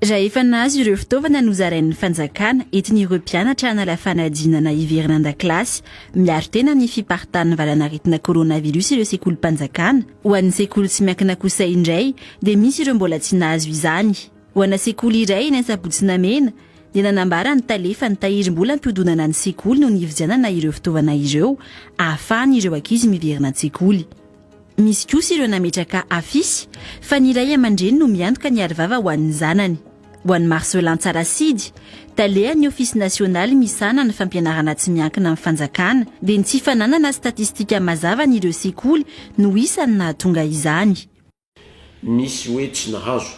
Raha efa nahazo ireo fitaovana nozarain'ny fanjakana entin'ireo mpianatra hanala fanadinana hiverina an-dakilasy miaro tena amin'ny fiparitahan'ny valanaretina coronavirus ireo sekolim-panjakana, ho an'ny sekoly tsy miankina kosa indray dia misy ireo mbola tsy nahazo izany. Ho ana sekoly iray eny Ansabotsy Namehana dia nanambara ny tale fa ny tahirim-bola ampihodinana ny sekoly no nividianana ireo fitaovana ireo ahafahan'ireo ankizy miverina an-tsekoly. Misy kosa ireo nametraka afisy fa ny ray aman-dreny no miantoka ny arovava ho an'ny zanany. Ho an'i Marcelin Tsarasidy, talehan'ny Ofisy nasionaly misahana ny fampianarana tsy miankina amin'ny fanjakana, dia ny tsy fananana statistika mazava an'ireo sekoly no isan'ny nahatonga izany. Misy hoe tsy nahazo.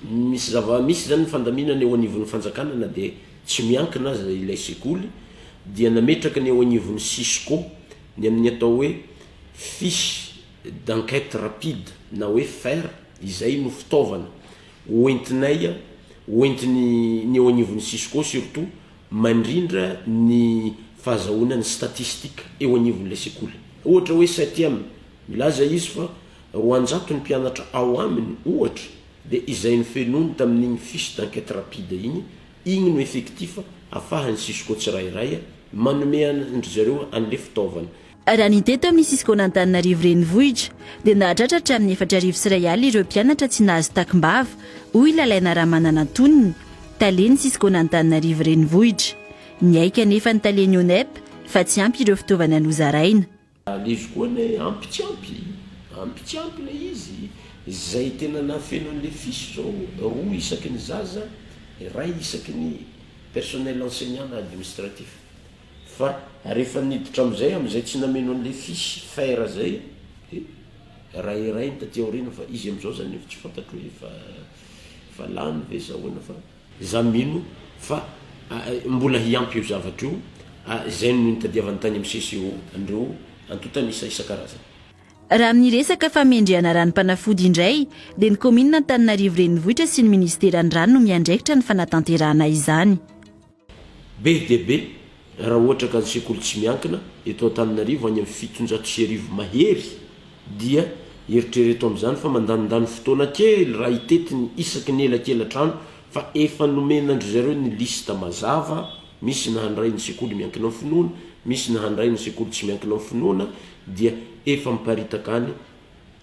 Misy zava-misy izany ny fandaminana eo anivon'ny fanjakana na dia tsy miankina aza ilay sekoly dia nametraka ny eo anivon'ny Cisco ny amin'ny atao hoe fiche d'enquête rapide na hoe fer izay no fitaovana hoentinay hoentin'ny ny eo anivon'ny Cisco surtout mandrindra ny fahazahoana ny statistique eo anivon'ilay sekoly. Ohatra hoe septième milaza izy fa 200 ny mpianatra ao aminy ohatra dia izay nofenoiny tamin'igny fiche d'enquête rapide igny, igny no effectif afahan'ny Cisco tsirairay manome an-dry zareo an'le fitaovana. Raha ny teto amin'ny Cisco-n'Antananarivo Renivohitra dia nahatratra hatramin'ny 4001 ireo mpianatra tsy nahazo takim-bava, hoy Lalaina Ramananantonina, talen'ny Cisco-n'Antananarivo Renivohitra. Niaiky anefa ny talen'ny ONEP fa tsy ampy ireo fitaovana nozaraina. Le izy koa anie ampy tsy ampy, ampy tsy ampy le izy, zay tena nahafeno an'le fiche zao roa isaky ny zaza, iray isaky ny personnel enseignant na administratif, fa rehefa niditra amizay amizay tsy nameno an'le fiche fer zay de ray iray ny taty aoriana fa izy amizao zany efa tsy fantatro hoe efa efa lany ve sa ahoana fa. Za mino fa mbola hiampy io zavatra io, izay no nitadiavany tany amin'ny CCO an'ireo antontan'isa isan-karazany. Raha amin'ny resaka famendrehana ranom-panafody indray dia ny kaominina Antananarivo Renivohitra sy ny minisiteran'ny rano no miandraikitra ny fanatanterahana izany. Be dia be raha ohatra ka ny sekoly tsy miankina eto Antananarivo any amin'ny 1700 mahery dia eritrereto amin'izany fa mandanindany fotoana kely raha hitety ny isaky ny elakela-trano fa efa nomena-ndry zareo ny liste mazava, misy ny handray ny sekoly miankina amin'ny finoana, misy ny handray ny sekoly tsy miankina amin'ny finoana dia efa miparitaka any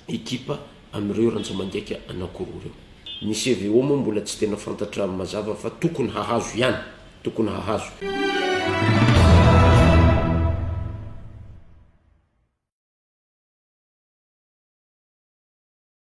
ekipa amin'ireo rantsamangaika anankiroa ireo. Ny CVO moa mbola tsy tena fantatra mazava fa tokony hahazo ihany, tokony hahazo.